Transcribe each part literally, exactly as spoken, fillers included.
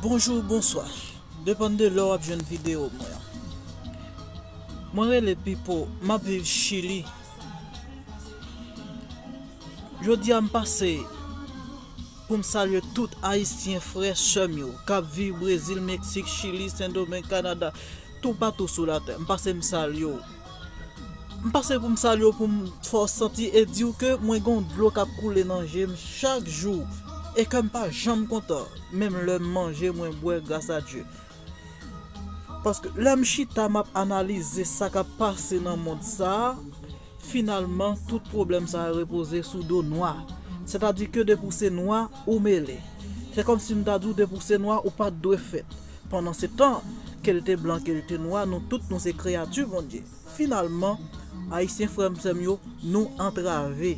Bonjou, bonswa. Depann de lè w ap jwenn videyo mwen an. Mwen rele Pipo, m ap viv Chili. Jodi a m pase pou m salye tout Ayisyen frè sè m yo k ap viv Brezil, Meksik, Chili, Sendomeng, Kanada, toupatou sou latè. M pase m salye w. M pase pou m salye w, pou m fè w santi e di w ke mwen gen yon dlo k ap koule nan je m chak jou e ke m pa janm kontan. Menm lè m manje, mwen bwè, gras a Dye. Paske lè m chita, m ap analize sa k ap pase nan mond sa a, finalman, tout pwoblèm sa a repoze sou do nwa. Sètadi ke depi w se nwa, ou mele. Se kòmsi m ta di w depi w se nwa, ou pa t dwe fèt. Pandansetan, ke l te blan, ke l te nwa, nou tout nou se kreyati Bondye. Finalman, Ayisyen frè m sè m yo, nou antrave.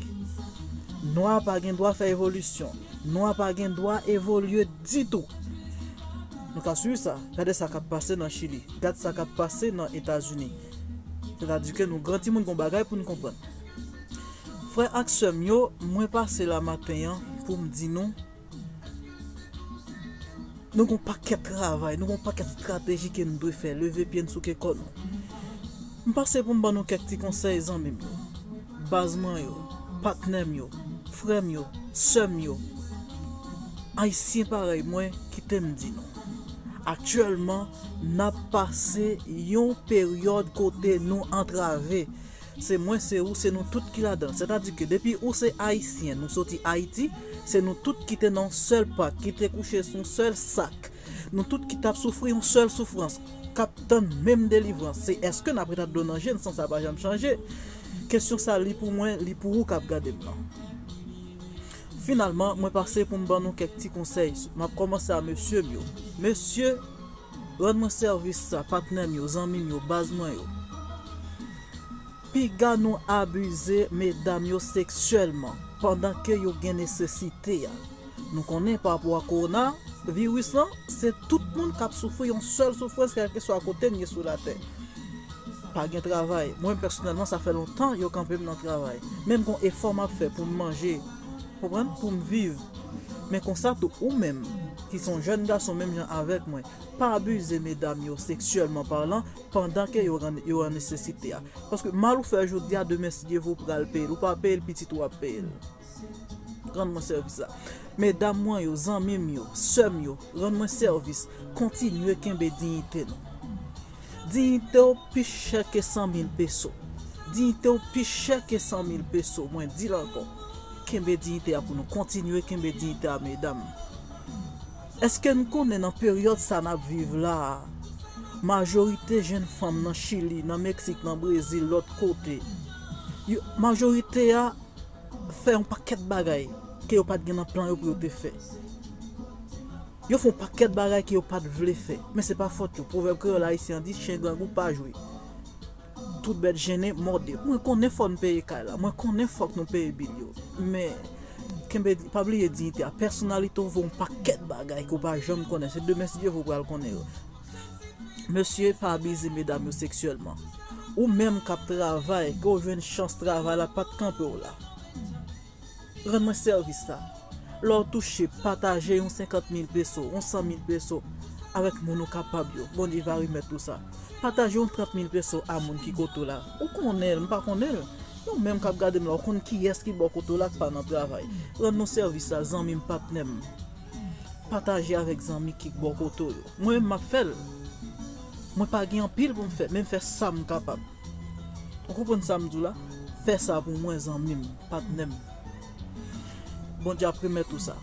Nwa pa gen dwa fè evolisyon. Nwa pa gen dwa evolye ditou. Nou ka swiv sa. Gade sa k ap pase nan Chili. Gad sa k ap pase nan Etazini. Sètadi ke nou gran timoun gon bagay pou n konprann. Frè ak sè m yo, mwen pase la maten an pou m di nou, nou gon pakèt travay, nou gon pakèt estrateji ke n dwe fè, leve pye n souke kò nou. M pase pou m ban nou kèk ti konsèy zanmi m yo, baz mwen yo, patnè m yo, frè m yo, sè m yo, Ayisyen parèy mwen, kite m di nou. Aktyèlman, n ap pase yon peryòd kote nou antrave. Se mwen, se ou, se nou tout ki ladan l. Sètadi ke depi ou se Ayisyen, nou soti Ayiti, se nou tout ki te nan yon sèl pak, ki te kouche sou yon sèl sak. Nou tout ki t ap soufri yon sèl soufrans, k ap tann menm delivrans. Se èske n ap ret ak dlo nan je n san sa pa janm chanje? Kesyon sa, li pou mwen, li pou ou k ap gade m nan. Finalman, mwen pase pou m ban nou kèk ti konsèy. M ap kòmanse a mesye m yo. Mesye, rann mwen sèvis sa, patnè m yo, zanmi m yo, baz mwen yo. Piga nou abize medam yo seksyèlman pandan ke yo gen nesesite a. Nou konnen pa rapò a kowona viris lan, se tout moun k ap soufri yon sèl soufrans, kèlkeswa kote n ye sou latè. Pa gen travay. Mwen, pèsonèlman, sa fè lontan yo kanpe m nan travay. Men m gon efò m ap fè pou m manje, konprann, pou m viv. Men konsa tou, ou menm, ki se yon jèn gason menm jan avèk mwen, pa abize medam yo seksyèlman palan pandan ke yo an, yo an nesesite a. Paske mal ou fè jodi a, demen, si Dye vle, ou pral peye l. Ou pa peye l, pitit ou ap peye l. Rann mwen sèvis la. Medam mwen yo, zanmi m yo, sè m yo, rann mwen sèvis. Kontinye kenbe diyite nou. Diyite w pi chè ke san mil peso. Diyite w pi chè ke san mil peso, mwen di l ankò. Kenbe diyite a pou nou. Kontinye kenbe diyite a, medam. Èske n konnen nan peryòd sa n ap viv la a, majorite jèn fanm nan Chili, nan Meksik, nan Brezil, lòt kote, yo, majorite a fè yon pakèt bagay ke yo pa t gen nan plan yo pou yo te fè. Yo fè yon pakèt bagay ke yo pa t vle fè. Men se pa fòt yo. Pwovèb kreyòl ayisyen an di, chen grangou pa jwe. Tout bèt jennen mòde. Mwen konnen fò n peye kay la. Mwen konnen fòk nou peye bil yo. Men, kenbe, pa bliye diyite a. Pèsonalite w vo yon pakèt bagay ke w pa janm konnen. Se demen, si Dye vle, w pral konnen yo. Mesye, pa abize medam yo seksyèlman. Ou menm k ap travay, ke w jwenn chans travay la, pa t kanpe w la. Rann mwen sèvis sa. Lè w touche, pataje yon senkant mil peso, yon san mil peso avèk moun ou kapab yo. Bondye va remèt ou sa. Pataje yon trant mil peso a moun ki kote w la. Ou konnen l, m pa konnen l. Ou menm k ap gade m la, ou konn kiyès ki bò kote w la k pa nan travay. Rann nou sèvis sa, zanmi m, patnè m. Pataje avèk zanmi ki bò kote w yo. Mwen menm, m ap fè l. Mwen pa gen anpil pou m fè, men m fè sa m kapab. Ou konprann sa m di w la? Fè sa pou mwen, zanmi m, patnè m. Bondye ap remèt ou sa.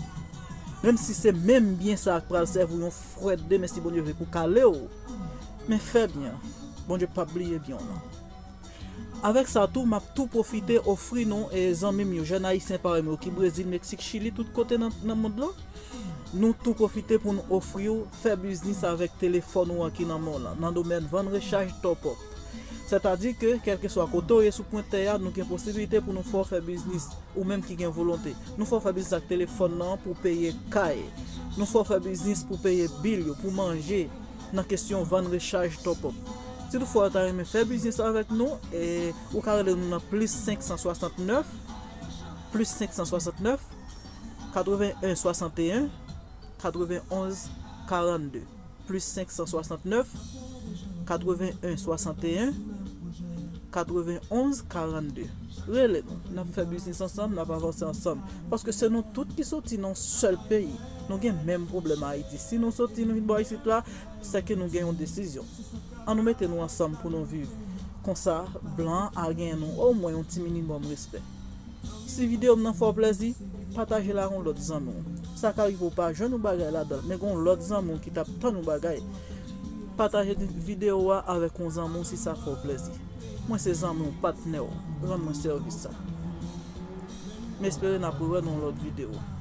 Menm si se menm byen sa a k pral sèvi w yon frèt demen, si Bondye vle, pou kale w, men fè byen an. Bondye p ap bliye byen w nan. Avèk sa tou, m ap tou pwofite ofri nou, e, zanmi m yo, jèn ayisyen parèy mwen yo ki Brezil, Meksik, Chili, tout kote nan, nan mond lan. Nou tou pwofite pou n ofri w fè biznis avèk telefòn ou an ki nan men w lan, nan domèn vann rechaj top up. Sètadi ke, kèlkeswa kote w ye sou pwen tè a, nou gen posiblite pou nou fè w fè biznis, ou menm ki gen volonte. Nou fè w fè biznis ak telefòn nan pou peye kay. Nou fè w fè biznis pou peye bil yo, pou manje, nan kesyon vann rechaj top up. Si toutfwa w ta renmen fè biznis avèk nou, e, ou ka rele nou nan plis senk san swasantnèf, plis senk san swasantnèf, katreven en swasanteyen, katreven onz, karannde, plis senk san swasantnèf, katreven en, swasanteyen, katreven onz, karannde. Rele nou. N ap fè biznis ansanm, n ap avanse ansanm. Paske se nou tout ki soti nan yon sèl peyi. Nou gen menm pwoblèm Ayiti. Si nou soti, nou vin bò isit la, se ke nou gen yon desizyon. An nou mete nou ansanm pou nou viv. Konsa, blan a gen nou omwen yon ti minimòm respè. Si videyo m nan fè w plèzi, pataje l ak yon lòt zanmi w. Sa ka rive w pa jwenn yon bagay ladan l, men gen yon lòt zanmi w ki t ap tann yon bagay. Pataje videyo a avèk yon zanmi w si sa fè w plèzi. Mwen se zanmi w, patnè w, rann mwen sèvis sa. M espere n ap rewè nan yon lòt videyo.